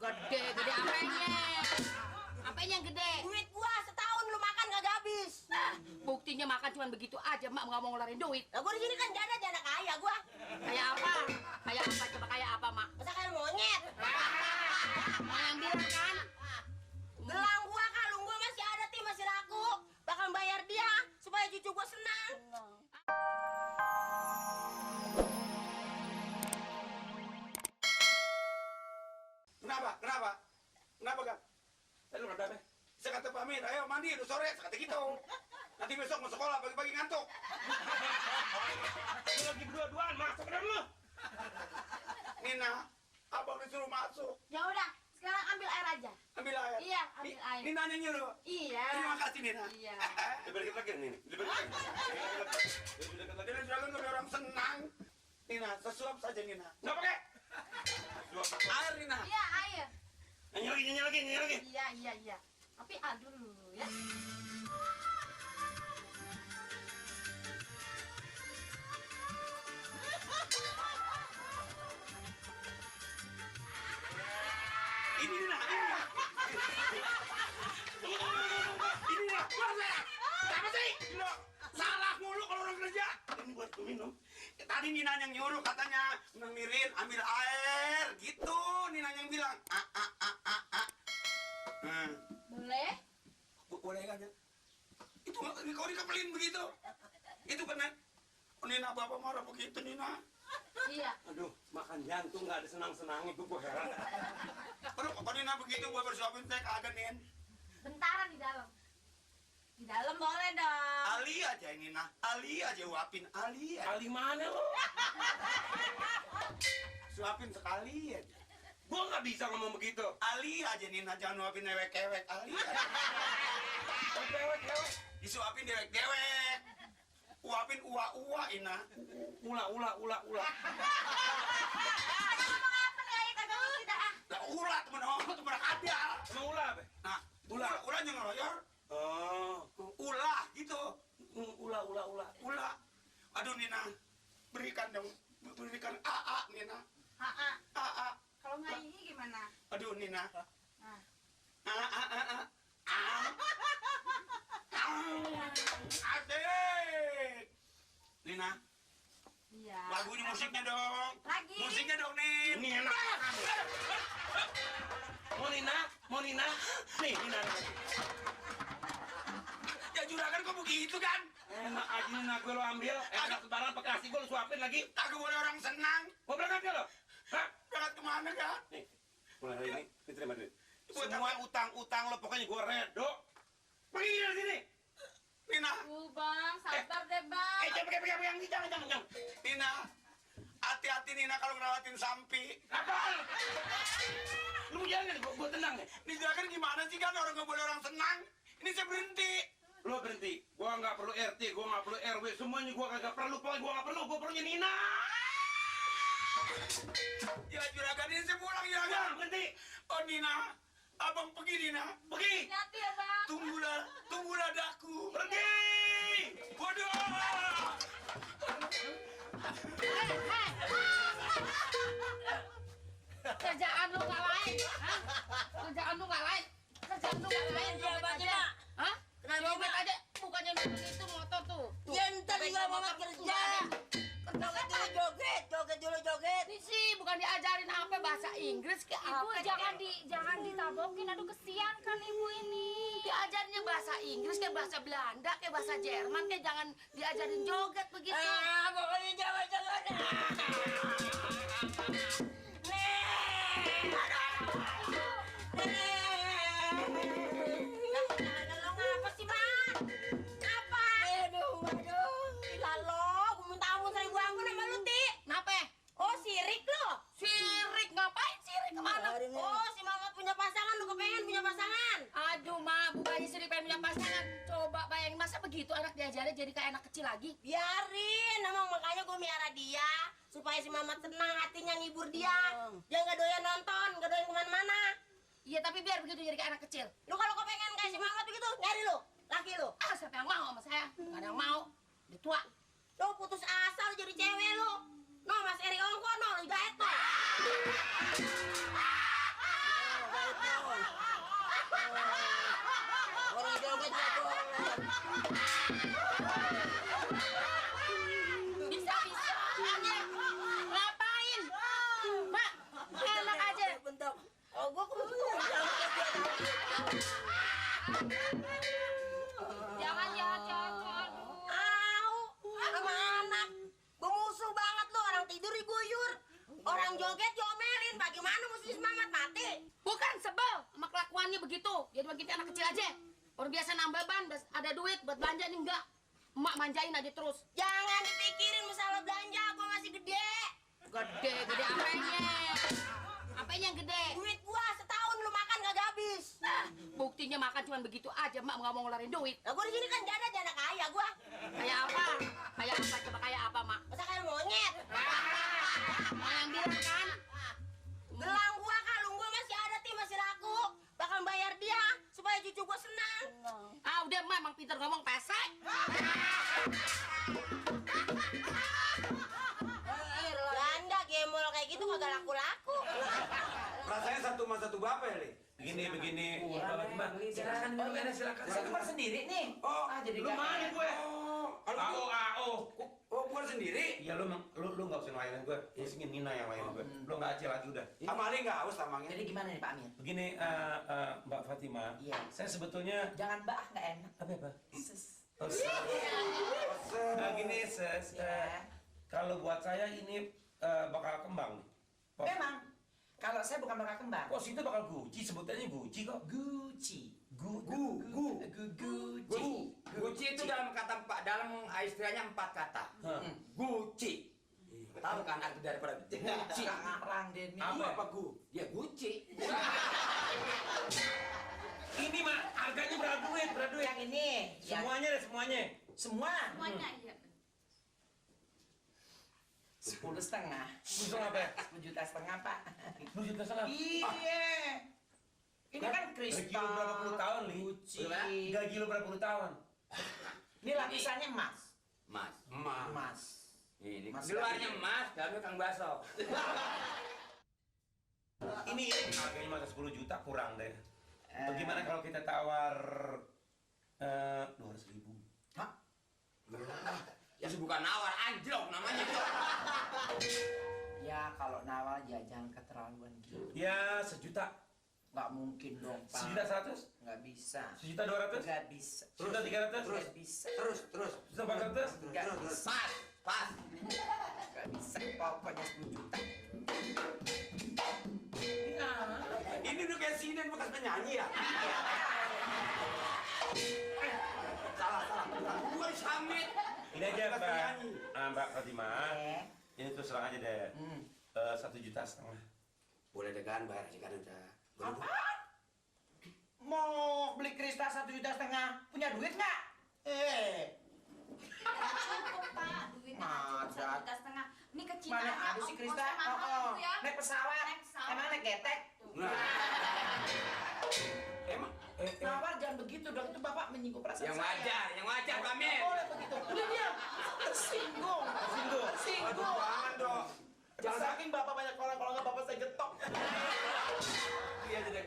Gede apanya? Apanya yang gede? Duit gua setahun lu makan gak habis. Buktinya makan cuma begitu aja, mak nggak mau ngeluarin duit. Nah, gua di sini kan janda kaya gua. Kayak apa? Kayak apa? Coba kayak apa, mak? Masa kayak monyet? Mau yang bilang kan? Gelang gua, kalung gua masih ada, masih laku. Bakal bayar dia supaya cucu gua senang. Kenapa kan? Tadi lu kenapa? Saya kata Pak Amir, ayo mandi, udah sore, saya kata gitu. Nanti besok mau sekolah, pagi-pagi ngantuk. Lu lagi berdua-duaan, masuk ke dalam lu. Nina, abang disuruh masuk. Ya udah, sekarang ambil air aja. Ambil air. Iya, ambil air. Nina yang nyuruh. Iya. Terima kasih Nina. Iya. Lebih dekat lagi Nina. Lebih dekat lagi. Nina jalan biar orang senang. Nina, sesuap saja Nina. Nggak pakai. Air Nina. Iya, air. Nyanyi lagi. Iya. Tapi aduh dulu ya. Ini Nina. Kenapa sih? Salah mulu kalau orang kerja. Ini buat gue minum. Tadi Nina yang nyuruh katanya Mirin ambil air gitu. Nina yang bilang. Boleh? Boleh kan ya? Itu kau dikepelin begitu. Itu benar. Nina bapak marah begitu Nina. Iya. Aduh, makan jantung nggak ada senang-senangnya, gue heran. Aduh, kok Nina begitu gua bersuapin teh kagak Nin. Bentaran di dalam. Di dalam boleh dong. Ali aja Nina. Ali aja uapin. Ali aja. Kali mana lo? Suapin sekali aja. Gue nggak bisa ngomong begitu. Ali aja Nina, jangan uapin dewek-dewek. Ali aja. Dewek. Disuapin dewek-dewek. Uapin ua-ua Ina. Ula. Ngomong apa nih? Kagak ngerti dah. Lah ulah temen ada. Emang ula apa? Nah, ulah yang ngeroyor. Oh, Ulah gitu. ula. Ulah. Aduh Nina, berikan AA Nina. AA. Kalau nggak ini gimana? Aduh Nina. Nah. Asik. Nina, Iya. lagunya musiknya dong. Lagi. Musiknya dong Nin. ini enak. Mau Nina. Nih, Nina. Ya juragan kok begitu kan? Enak aja Nina, gue lo ambil. Enak sembarang pakai nasi gue lo suapin lagi. Kagak boleh orang senang. Mau berangkat gak lo? Hah? Berangkat kemana kan? Nih, mulai hari ini, terima duit. Buat Semua apa? utang-utang lo pokoknya gue redo. Pergi dari sini. Nina, Bang, sabar deh, Bang. Jangan pegang. Jangan. Nina. Hati-hati Nina kalau ngerawatin Sampi. Apaan? Lu mau jalan kan? Gue tenang nih. Ini juragan gimana sih kan orang nggak boleh orang senang? Ini saya berhenti. Lo berhenti. Gue nggak perlu RT, gue nggak perlu RW, semuanya gue kagak perlu. Pokoknya gue nggak perlu. Gue perlunya Nina. Ya juragan ini saya pulang Jangan juragan. berhenti. Oh Nina, abang pergi Nina. Pergi. Hati ya, Bang. Tunggulah daku. Pergi. Bodoh. Kerjaan lu nggak lain, hah? Kerjaan lu nggak lain. Joget aja. Hah? Joget aja. Bukannya lu begitu motor tuh. Ya ntar juga mama kerja. Joget dulu joget. Ini sih bukan diajarin apa bahasa Inggris ke Ibu apa? jangan ditabokin, aduh kesian kan ibu ini. Diajarinnya bahasa Inggris kayak bahasa Belanda kayak bahasa Jerman kayak jangan diajarin joget begitu. Pokoknya joget. Lo ngapa sih, Bang? Apa? Aduh. Lalo, gue minta ampun 1000 ampun sama lu, Ti. Kenapa? Oh, sirik lo. Sirik ngapain sirik kemana? Oh, si Mamat punya pasangan, lu kepengen punya pasangan. Aduh ma, bukannya sirik pengen punya pasangan. Coba bayangin masa begitu anak diajarin jadi kayak anak kecil lagi. Biarin, emang makanya gue miara dia supaya si Mamat senang hatinya ngibur dia. Dia nggak doyan nonton, nggak doyan kemana-mana. Iya tapi biar begitu jadi kayak anak kecil. Lu kalau kepengen kayak si Mamat begitu, nyari lu, laki lu. Ah siapa yang mau sama saya? Gak ada yang mau. Udah tua. Lu putus asa lu jadi cewek lu. No, Mas Eri Ongko, no, lu gaet no. Orang joget nggak boleh. Bisa aja. Ngapain? Mak, enak aja. Bentar. Oh, gua kebetulan. Jangan jahat-jahat. Aduh. Au, sama anak. Bemusuh banget lu, orang tidur diguyur. Orang joget diomelin, bagaimana mesti semangat mati? Bukan sebel sama kelakuannya begitu. Jadi begitu anak kecil aja. Orang biasa nambah ban, ada duit buat belanja nih enggak. Emak manjain aja terus. Jangan dipikirin masalah belanja, gua masih gede. Gede apanya? Apanya yang gede? Duit gua setahun lu makan gak habis. Buktinya makan cuma begitu aja, emak nggak mau ngeluarin duit. Nah, gua di sini kan janda kaya gua. Kayak apa? Kayak apa? Coba kayak apa, Mak? Masa kayak monyet? Mau yang bilang kan? Gelang gua, kalung gua masih ada, masih laku. Bakal bayar dia supaya cucu gua senang. Ah, udah, Mak, emang pintar ngomong pesek. Janda gemol kayak gitu kagak laku-laku. Rasanya satu mas satu bapak ya, Li? Begini. Silakan minum ya, silakan. Saya kemar sendiri nih. Oh, jadi Lu nggak mana enak. gue? kalau AO. oh bukan sendiri? Iya lu nggak usah ngelayanin gue. Ini sih Nina yang layanin gue. Lu nggak acil lagi udah. Amali nggak haus tamangnya? Jadi gimana nih Pak Amir? Begini, Mbak Fatima. Iya. Saya sebetulnya Jangan Mbak, nggak enak. apa? Ses. Oh, gini, Ses. Ya. Kalau buat saya ini bakal kembang. Memang. Kalau saya bukan bakal kembang. Kok situ bakal Gucci, sebutannya Gucci kok. Gucci. Gucci itu dalam istilahnya 4 kata. Gucci. Tahu kan arti daripada Gucci? Ngarang deh nih. Apa Gu? Ya Gucci. Ini mah harganya berapa duit? Yang ini. Semuanya deh, semuanya. Semua. Semuanya iya. 10,5. Busuk apa ya? 10,5 juta Pak. 10 juta setengah. Iya. Ini kan Gaji kristal. lu berapa puluh tahun, Li? Gucci. Gaji lu berapa puluh tahun? Ini lapisannya emas. Mas. Emas. Ini Mas di luarnya emas, dalamnya kang baso. Ini harganya masa 10 juta kurang deh. Bagaimana kalau kita tawar 200.000? Hah? Ya bukan nawar, anjlok namanya. Ya kalau nawar ya jangan keterlaluan gitu. Ya 1 juta. Nggak mungkin dong Pak. 1.100.000? Nggak bisa. 1.200.000? Nggak bisa. 1.300.000? Nggak bisa. Terus. 1.400.000? Nggak bisa. Pas. Nggak bisa. Pokoknya 10 juta. Ini udah kayak sinen bekas penyanyi ya? Salah. Gua disamit. Ini aja Bekas Mbak, penyanyi. Mbak Fatima. Eh. Ini terus terang aja deh. 1,5 juta. Boleh degan bayar sih kan udah. Apaan? Mau beli kristal 1,5 juta? Punya duit nggak? Cukup Pak, duitnya nggak cukup 1,5 juta. Ini ke Cina Mana aja, ada sih ongkosnya kristal? mahal tuh ya. Naik pesawat. Naik pesawat. Emang naik getek? Nah. Emang Nawar jangan begitu dong. Itu Bapak menyinggung perasaan Yang saya. wajar Pak Amir. Nggak boleh begitu. Udah diam. Tersinggung. aduh jangan dong. Jangan saking Bapak banyak orang, kalau nggak Bapak saya getok. Iya jadi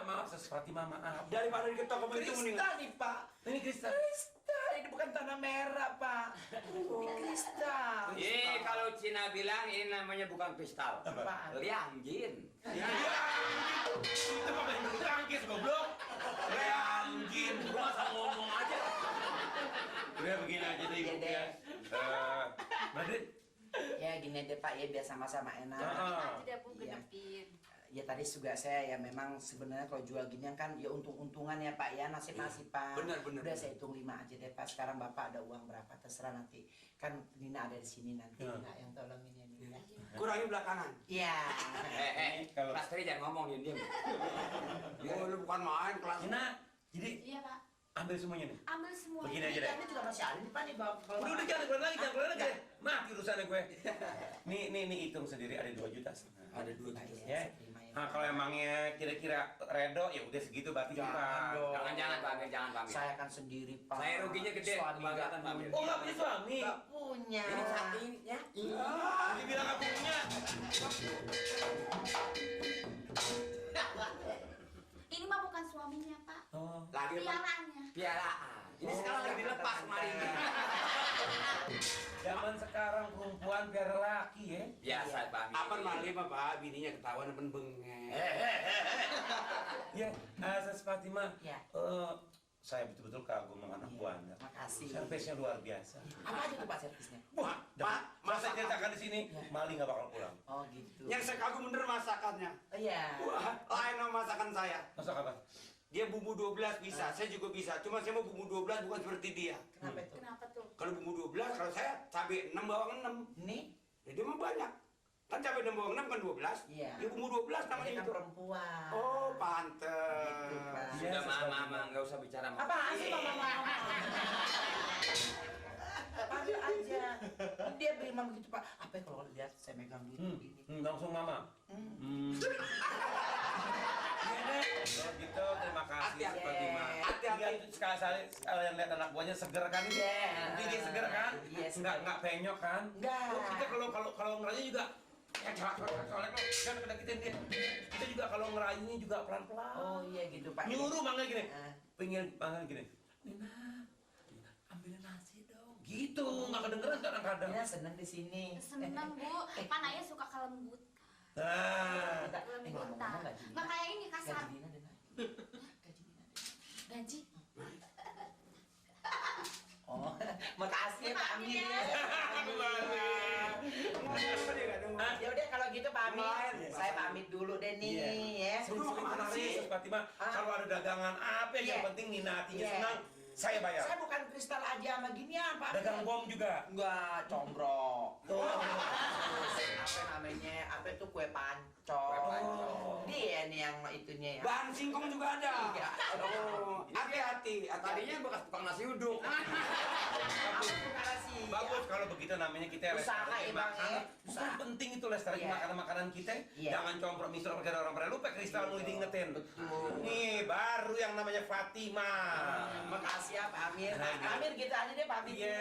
Maaf, Ses Fatima, maaf. daripada diketok kamu itu mending. Kristal nih Pak. Ini kristal. Kristal. Ini bukan tanah merah Pak. Ini kristal. Kalau Cina bilang ini namanya bukan kristal. Apaan? Liangjin. Itu mah main berangkis, goblok. Anjing, gua masa ngomong aja. Udah begini aja deh, Iya Ibu deh. ya. Madrid. Ya gini deh Pak, ya biar sama-sama enak. Nanti deh Bu Iya. genepin. Ya tadi juga saya ya memang sebenarnya kalau jual ginian kan ya untung-untungan ya Pak ya, nasib-nasiban. Benar. Udah saya hitung 5 aja deh Pak. Sekarang Bapak ada uang berapa terserah nanti. Kan Nina ada di sini nanti. Ya. Nina yang tolongin ya Nina. Kurangi belakangan. Iya. Kalau Pastri jangan ngomong diam. Oh, lu bukan main kelas. Nina, jadi Iya Pak, ambil semuanya nih. ambil semua. Begini aja deh. Ini juga masih ada nih Pak nih Bapak. Udah jangan keluar lagi, jangan keluar lagi. Mati urusannya gue. Nih hitung sendiri ada 2 juta setengah. Ada 2 Pak, juta. ya. Ya. Terima ya. Nah, kalau emangnya kira-kira redo, ya udah segitu berarti Jangan Pak. dong. Jangan Pak Amir, jangan Pak Amir. Saya kan sendiri Pak. Saya ruginya gede, Suami kebangetan, nggak Pak Amir. Oh, nggak punya suami? Nggak punya. Ini saat ini ya. Dibilang nggak punya. Ini mah bukan suaminya, Pak. Oh. Lagi apa? Piaraannya. Piaraan. Ini sekarang lagi dilepas kemarin ini. Zaman sekarang perempuan biar laki ya. Biasa Pak Amir. Apa mali Pak, bininya ketahuan apa bengek. Ya, Sas Fatimah. Ya. Saya betul-betul kagum sama anak buah Anda. Makasih. Servisnya luar biasa. Apa aja tuh Pak servisnya? Wah, Pak, masa ceritakan di sini, Mali nggak bakal pulang. Oh gitu. Yang saya kagum bener masakannya. Iya. Wah, lain sama masakan saya. Masak apa? Dia bumbu 12 bisa, saya juga bisa. Cuma saya mau bumbu 12 bukan seperti dia. Kenapa itu? Kenapa tuh? Kalau bumbu 12, kalau saya cabai 6 bawang 6. Nih? Ya dia mah banyak. Kan cabai 6 bawang 6 kan 12. Iya. Dia bumbu 12 namanya Ini kan itu. perempuan. Oh, Gitu, pantes. Pak. Sudah mama, nggak usah bicara mama. Apaan sih mama? Panggil aja. Dia beriman begitu Pak. Apa ya kalau lihat saya megang duit begini? Langsung mama. Iya deh. Kalau gitu terima kasih Hati-hati. Fatimah. Hati-hati. Dia itu sekalian lihat anak buahnya seger kan ini. Iya. Nanti dia seger kan? Iya, seger. Nggak penyok kan? Nggak. Loh, kita kalau ngerayunya juga ya colek kan kita dia. Kita juga kalau ngerayunya juga pelan-pelan. Oh iya gitu Pak. Nyuruh manggil gini. Ah. Pengen manggil gini. Nina, ambilin nasi dong. Gitu, nggak kedengeran kadang-kadang. Nina seneng di sini. Seneng, Bu. Kan ayah suka kelembut. Nah, Ngomong-ngomong gaji Nina. Nggak kayak ini kasar. Gaji Nina ada naik. Gaji Nina ada. Gaji. Oh, makasih ya Pak Amir. Ya udah kalau gitu Pak Amir, saya pamit dulu deh nih ya. Sering-sering kemari, Sus Fatimah. Kalau ada dagangan apa yang Iya. penting Nina hatinya Iya. senang, saya bayar. Saya bukan kristal aja sama ginian Pak. Dagang bom juga. Enggak, combrok. Apa namanya? Apa itu kue pancong? Kue pancong. Dia nih yang itunya ya. Bahan singkong juga ada. Iya. Oh, hati-hati. Tadinya bekas tukang nasi uduk. Apa bukan nasi? Bagus kalau begitu namanya kita Usaha lestariin ya, Bang, makanan. ya. Bukan Usaha. penting itu lestariin Iya. makanan-makanan kita. Iya. Jangan comprok misal pergi orang pada lupa kristal mulu diingetin. Betul. Nih baru yang namanya Fatimah. Makasih ya Pak Amir. Nah, Pak Amir gitu aja deh Pak Amir. Iya.